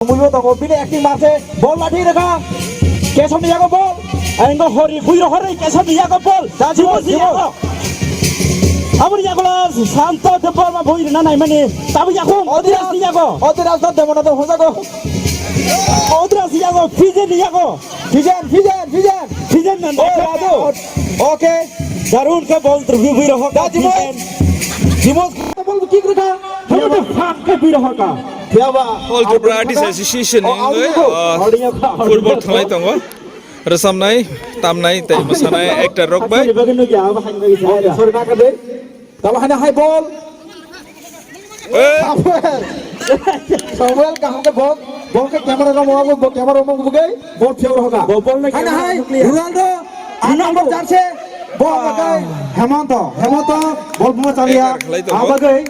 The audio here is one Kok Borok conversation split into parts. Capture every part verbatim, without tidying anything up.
Muibo tongo, bini acting marse, bol lathi rwkha. Kesomni yago bol. Aingo hori, buiro hori, kesomni yago bol. Da, Jimos ni Jimos. Yago. Aboni yago la Santo Debbarma boi rwna naimani. Tabu yago, Odira. Odira ni yago. Odira Santo Debbarma to hojago. Odira ni yago, Fijen ni yago. Fijen, Fijen, Fijen. Fijen nan. Oh, Raju. Okay. Darun ke bol terbi buiro hori. Da, Jimos. Fijen. Jimos bol kick rwkha. Hamo to phang ke buiro hori. Phiya ba. All Tripura Artists Association ni wngwi, ah, football thwlai tongo. Rwchapnai, tamnai tei mwsanai actor rok bai. Sorry, na kade. Tamo hana hai bol. Eh. Samuel. Samuel kaham ke bol. Bol ke camera room o, bol camera room o bugai. Bol phiya rohoka. Bol, bol na hana camera hai, nuclear. Ronaldo. Ronaldo. Number jersey. Bol bagai. Hemanto. Hemanto. Bol buma chalia. Actor khlai tongo. Abagai.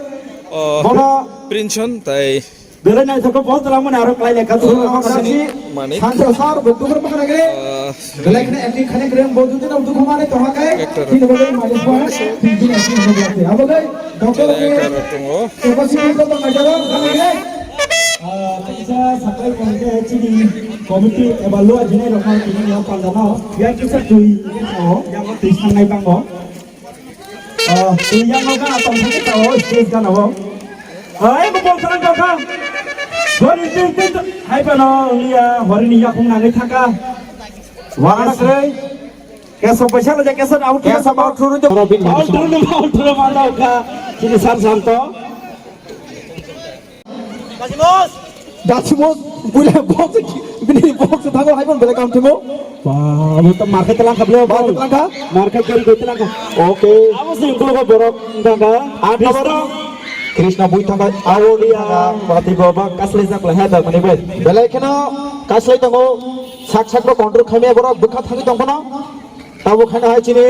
Oh, bola. Princhon tai Belai naithok bol twlang mani aro klai lekha tubu. Oh, rok sini rasi. Manik. Sancho sar buktu ber makana gre. Ah, belai khna acting khani gre bo dudin dukhu mani toha kai. Actor. Tin bole mani bo. Tin din acting ho jate. Abo gai doctor ke. Actor tongo. Eba si ko to majaro khana gre. Ah, kaisa sakai kong ke chini committee eba lo ajinai rok ma chini yang pandana. Ya kisa tui ke sao. Yang tui sangai bango. Oh, twi yang no gana tong thangwi tao, stage gana o. Oh, eko bol thang tong thang. Hori tin tin tin. Hai pano, liya, hori ni yakung nangwi thangka. Wara srei. Keso paisa lo ja, keso out. Keso out thuru to. Out thuru, out thuru ma tao ka. Chini sar santo. Dasimos, buila box, bini box thango hai bon bele kam timo. Ba, abo to market telang kha bele, market telang kha. Market gari goi telang kha. Okay. Abo se ulo ko borok tanga. Aat number Krishna bui thanga, abo ni thanga, bati go ba kasle jak le hai da mani bai. Bele kheno kasle tango, sak sak no control khaimya borok bwkha thangwi tong phano. Tabo kheno hai chini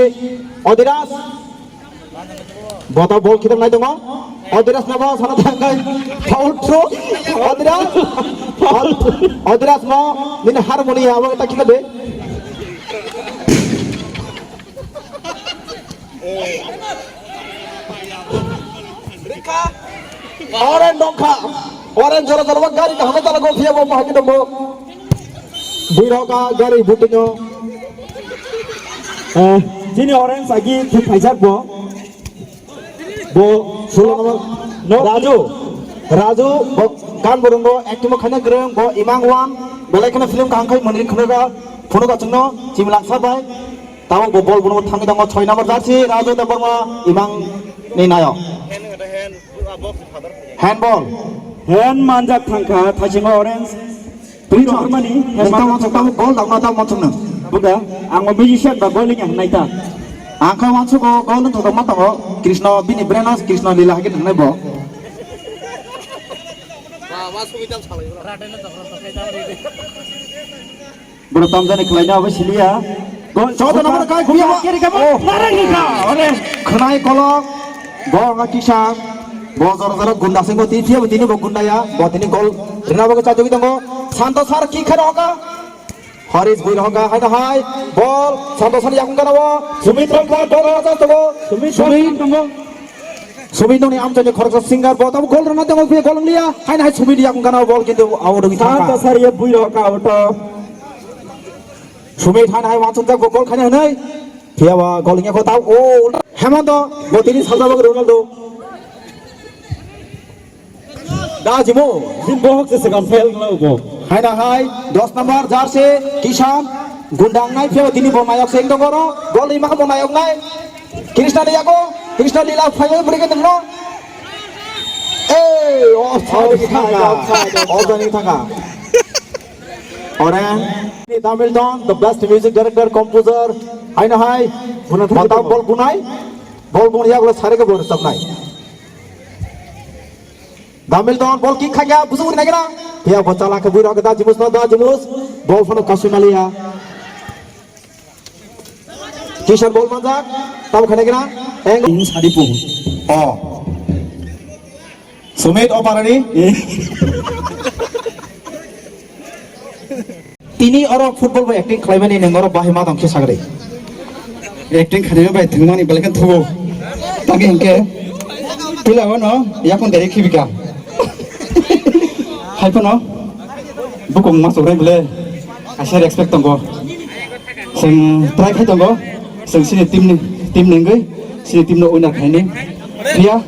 Odiras. Bota bol khitam nai tongo. Odiras nabo sana thangkai. Foul throw. Odiras. Odiras mo nini harmoni abo ta khila de. Orange dongkha. Orange jora jora gari kaham tala go phiya bo bahagi dongbo. Buirok a gari butingo. Eh, chini orange agi thik phaijak bo. Bo sulo no Raju. Raju bo kan burungo acting khaina greng bo Imang Wan belai khana film kaham khai mani khana ga phunu ga chungno chimlak sa bai. Tamo bo bol bunu thangwi tongo soi number jersey Raju Debbarma Imang ni nayo. Handball. Hand manjak thangkha thaisingo orange. Twi rohormani. Tamo tamo gol dakna tamo tamo. Buda, ang musician ba gol ni hanai ta. Ang kha wansu go gol ni thokma tongo. Krishna bini brain Krishna lila hagin hanai bo. Bro, tamjani khlaina abo siliya. Gol, joto namar kai, khumya, khumya, kiri kamo, oh. Narang ni ka, ore. Khnai kolok, bo nga kisa, bo jora jora gunda singbo tini thiya, tini bo gunda ya, bo tini gol rina bo cha jogi tongo. Santo sar ki khara hoka. Haris bui hoka, hai hai. Bol, Santo sar yakung kana bo. Sumit Rangkha, gol rina cha tongo. Sumit Sumit. Rangkha tongo. Sumit noni amchani khoroksa singer bo tamo gol rana tamo phe gol liya. Hai hai Sumit yakung kana bol kintu out wi thangka. Santo sar ye bui hoka out. Sumit hai hai wansuk jak gol khani hanai. Phiya ba gol nya ko tau o. Hemando bo tini salsa bag Ronaldo. Da jimo. Jin bohok se sekam fail lo bo. Hai na hai dos number jersey Kishan gundang nai phiya tini bo mayok seng dong goro gol lima bo mayok nai. Krishna de yako Krishna lila phai bri ke denglo. Eh, offside. Offside, offside, offside. Offside thangka. Ore, Tamil Don, the best music director, composer, hai na hai, buna thangwi tongo. Bol bunai, bol bun yak lo sare ke bol sabnai. Tamil Don, bol kick khanya, busu uri nagina. Ya, bol chala ke bui rok da jimus no, da jimus, bol phano kasui maliya. Kishan bol manjak, tamo khane kena, eng. Ini sari pun. Oh. Sumit Oparani. Eh. Tini oro football bo acting khlaimani neng oro bahai ma tong khe sagri. Acting khlaimani bai thwngmani belai khe thubo. Tagi hwnkhe pila wano yakon dere khibika. Hai phano. Bukung ma chuknai bole kaisa respect tongo. Chwng try khai tongo. Chwng chini team ni, team ni wngwi chini team no winner khaini. Phiya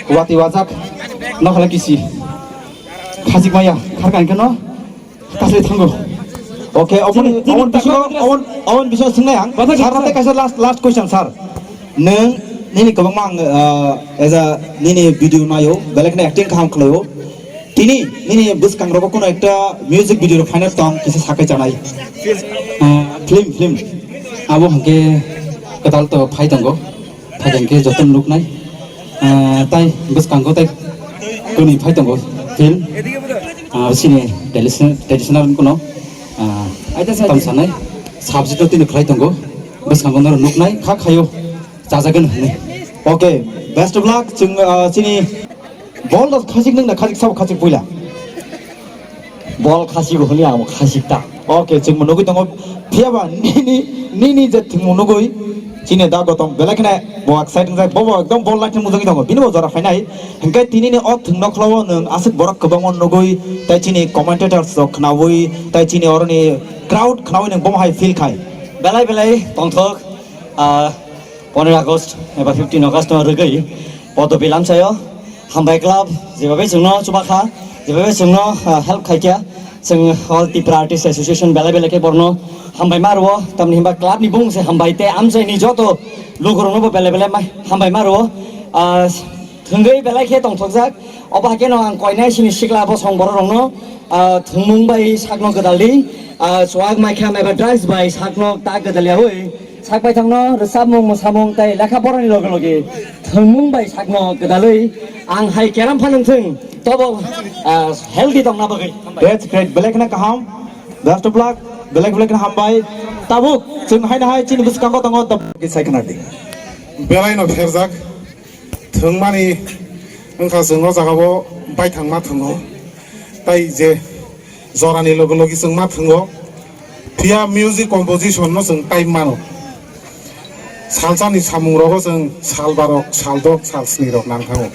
wati wajak nokhala kisi. Khajik maya kharkan keno kasai thango. Okay, oboni, chini, chini oboni bisingo, oboni, oboni bisingo swngnai ang. Sir, kaisa last, last question, sir. Nwng nini kwbangma ang, uh, as a nini video naio, belai kheno acting kaham khlaio. Tini nini bwskangrogo kono ekta music video rok phaina tong kisa sakai chanai. Ah, film, film. Abo hwnkhe kwtal to phai tongo. Phai tongo khe joto nuknai. Ah, tai bwskango tai kwnwi phai tongo film. Ah, sini traditional, traditional kono, ah, tam sanai. Subject no tini khlai tongo. Bwskango no nuknai kha khaio. Chajagan hwnwi. Okay, best of luck. Chwng, ah, chini bol rok khajik nung na khajik sabo khajik puila. Bol khajik hwnwi ang khajik ta. Okay, chwng nugwi tongo. Phiya ba nini, nini je thwngmung nugwi chini da Gotom belai kheno bo exciting jai. Bobo ekdom bol lai thwngmung jagwi tongo. Bini bo jora phainai. Hwnkhe tini ni o thwngno khwlao nwng aswk borok kwbangma nugwi tai chini commentators rok khnaui tai chini oroni crowd khnaui nwng bomo hai feel khai. Belai belai tongthok. Ah, Pondro August eba fifteen August no rwgwi Podobil amchaio Hambai Club jebabe chwngno chubakha, jebabe chwngno, ah, help khaikha, chwng All Tipra Artist Association belai belai khe borno hambai ma rwo, tamni himba club ni bumung se hambai tei amchaini joto lukurokno bo belai belai ma-, hambai ma rwo. Ah, thwngwi belai khe tongthokjak, obo hakhe no ang koinai sini sikla bosong borok rokno, ah, thwngmung bai sakno gwdaldi, ah, chuak maikha maiba drugs bai sakno ta gwdalyaui. Sak baithangno rwchapmung, mwsamung tei lekha porani loge loge thwngmung bai sakno gwdalwi ang hai keram phanang thwng, tobo, ah, healthy tongna bagwi. That's great. Belai kheno kaham. Best of luck. Belai belai kheno hambai. Tabuk chwng haino hai chini bwskango tongo, tabuk sai khna di. Belai no pherjak. Thwngmani wngkha chwng o jagao baithang ma thwngo. Tai je jorani logi logi chwng ma thwngo. Phiya music composition no chwng time mano. Salsani samung rogo chwng sal barok, sal dok, sal sni rok nang thango.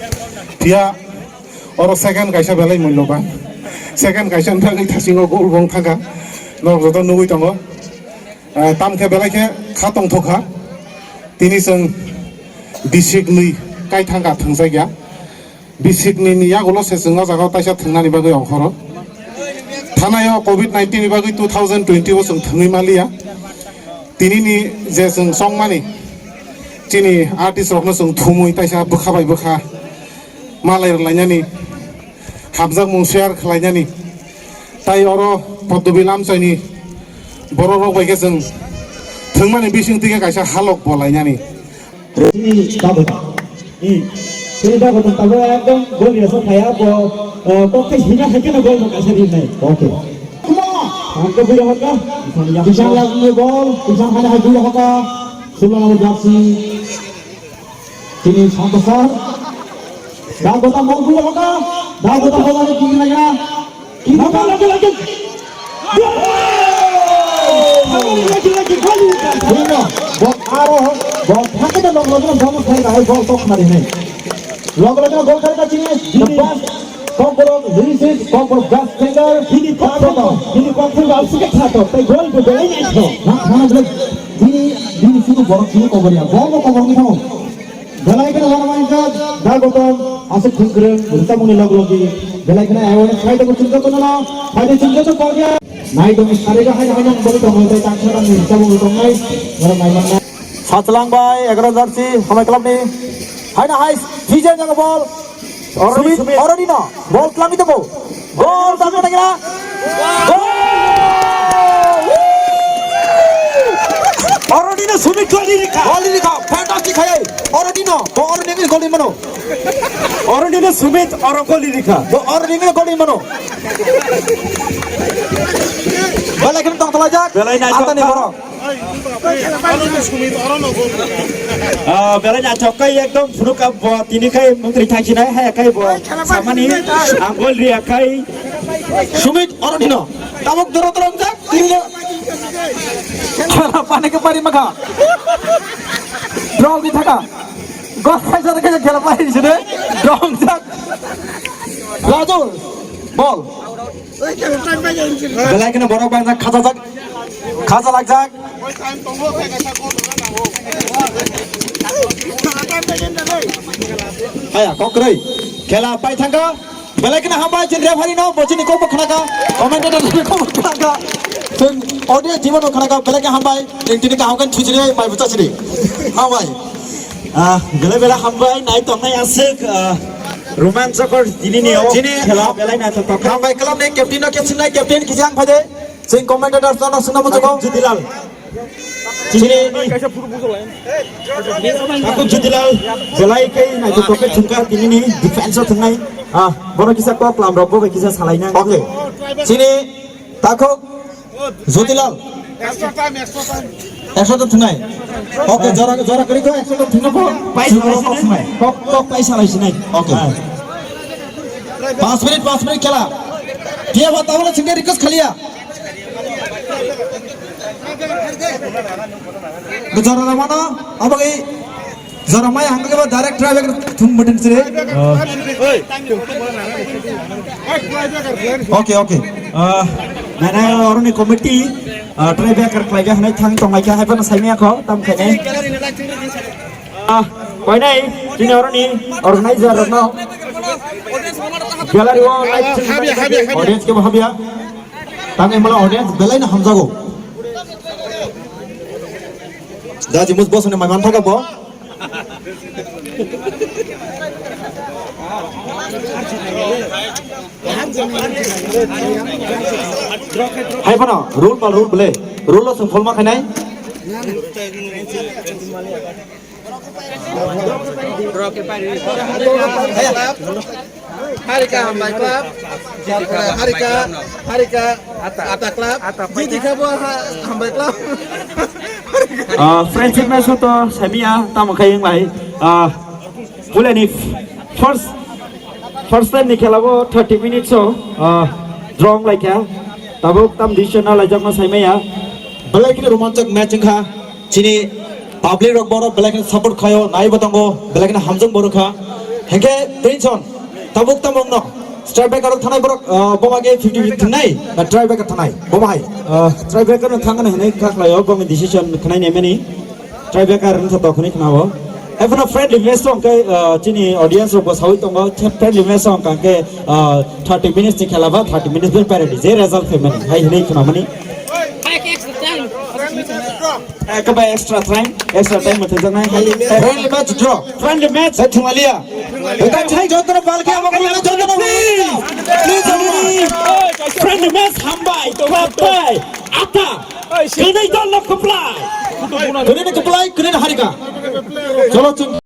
Phiya oro second kaisa belai mulloban. Second kaisa wngthagwi thasingo gol wng thangkha. Norok joto nugwi tongo. Eh, tamkhe belai khe kha tongthokha. Tini chwng bisik nwi kaithang ka thwngjakya. Bisik nwi ni yagulo se chwng o jaga o taisa thwngnani bagwi ongkhoro. Thanaio covid nineteen ni bagwi two thousand twenty o chwng thwngwi maliya. Tini ni je chwng chongmani chini artist rokno chwng thumwi taisa bwkha bai bwkha malai rwlainani, hamjakmung share khlainani, tai oro Podobil amchaini borok rok bai khe chwng thwngmani bising twi khe kaisa halok bo lainani. Chini tabuk, hmm, chini tabuk tabuk ekdom gol resa thaya bo, eh, kok thai hina hai khe gol bo kaisa rinai. Okay. Hangka bui hangka. Bisang lagni bol, bisang hana hai bui hangka. Sulung abo jaksi. Chini Santo sir. Da Gotom bol bui hangka. Da Gotom bol ani kiri lagi. Kiri lagi lagi. Lagi lagi gol. Bol aro, bol hakhe da log log bol khai rai bol tok mari nai. Log log gol khai da chini. The best. Kokborok, this is Kokborok Gas Finger. Bini kokborok, bini kokborok aswk khe khato, tei gol bo belai naitho. Ha, ha, belai bini, bini sudu borok chini kokborok ya. Gol bo kokborok ni thango. Belai kheno hano mankha, da Gotom, aswk khungkrwng, rwchapmungni log logi. Belai kheno awareness khai tongo chwng joto no, khai de chwng joto kokya. Nai tongo, sari ga hai hai nang bol tongo, tei tang khana ni rwchapmung tongnai, oro nai manna. Satlang bai, egaroh jersey, Hambai Club ni. Haino hai, Vijen jaga ball. Sumit, Sumit. Oro dino. Ball twlangwi tongo. Ball twlangwi tongo. Goal! Orodino Sumit goli rikha. Goli rikha. Fantastic hai. Orodino. Bo Orodino goli mano. Orodino Sumit oro goli rikha. Bo Orodino goli mano. Belai kheno tong tolajak. Belai naithok. Antani borok. Ah, belai naithok kai ekdom phunuk ka bo tini kai mungtri thangsinai hai kai bo samani ang gol ria kai. Sumit oro dino tabok doro doro jak tini. Khela pani ke pari maka. Drong di thaka. Gol khai jara khai khela pani sini. Drong jak. Rajul. Ball. Belai kheno borok bangsa khajajak, khajalakjak. Aya, kokroi. Khela pai thangkha. Belai kheno hambai, chini referee no, bo chini kokbo khnakha. Commentator no kokbo khnakha. Chwng audience jibo no khnakha, belai kheno hambai. Chwng tini kaham khe thujri, mai bucha siri. Hambai. Ah, belai belai hambai, nai tongnai aswk, ah, romanchakor tini ni o chini khela belai naithotok. Hambai club ni captain no, captain nai captain kisa ang phai de. Chwng commentator no, no sungna muchungo. Jyoti Lal. Chini. Aku Jyoti Lal, belai khe naithotok khe thwngkha tini ni defense o thwngnai. Ah, bono kisa kok lam rok bo bai kisa salai nang. Okay. Chini takhuk Jyoti Lal. Extra time, extra time. Extra time thwngnai. Okay, jora, jora kwrwi kho, extra time thwngna kho. Pai salai sinai. Kok, kok pai salai sinai. Okay. Ah. Panch minute, panch minute khela. Dia ba tabla chingke request khaliya. Jora ramano, abagi Jora maya hangke ba direct try back thum button sire. Ah. Okay, okay. Ah, nana oroni committee, ah, try back khlai ga hanai thang tong lai kha hai phano sai maya kho tam khainai. Ah, koinai chini oroni organizer rokno gallery o live stream habia, habia, habia. Audience ke habia. Tang emla audience belai na hamjago. Da jimus bosone mai man thaga bo. Hai phano rule pal rule ble. Rule lo sung folma khainai. Harika hambai club. Harika, Harika Ata club. Jiti kha bo ha-, hambai club. Ah, friendship match to samia tamo khai wnglai. Ah, pulani first, first time ni khela bo thirty minutes o, ah, draw lai kha. Tabuk tam decision na lai jak ma sai maya. Belai kini romanchak match wngkha. Chini public rok borok belai kheno support khaio, naibo tongo, belai kheno hamjwk borok kha. Hengke tension, tabuk tamo wngno. Striker rok thanai borok, ah, boma ge fifty fifty thangnai, na try back thangnai, boma hai. Ah, try back no thangna hinai kha khlaio, boma decision khnai nemani. Try back ar wngkha to khwnai khnao. Ephano friendly match to hwnkhe, ah, chini audience rok bo saui tongo, friendly match to hwnkha hwnkhe, ah, thirty minutes ni khela ba, thirty minutes bai parity, je result phaimani, hai hinai khnamani. Ekaba extra time, extra time mo thajak nai. Friendly match draw. Friendly match. Hai thumaliya. Utai thai jotono balke abo ko jotono. Please, friendly match hambai to batai. Ata. Kini dol lo kuplai. Kini kuplai, kini harika. Cholo chung.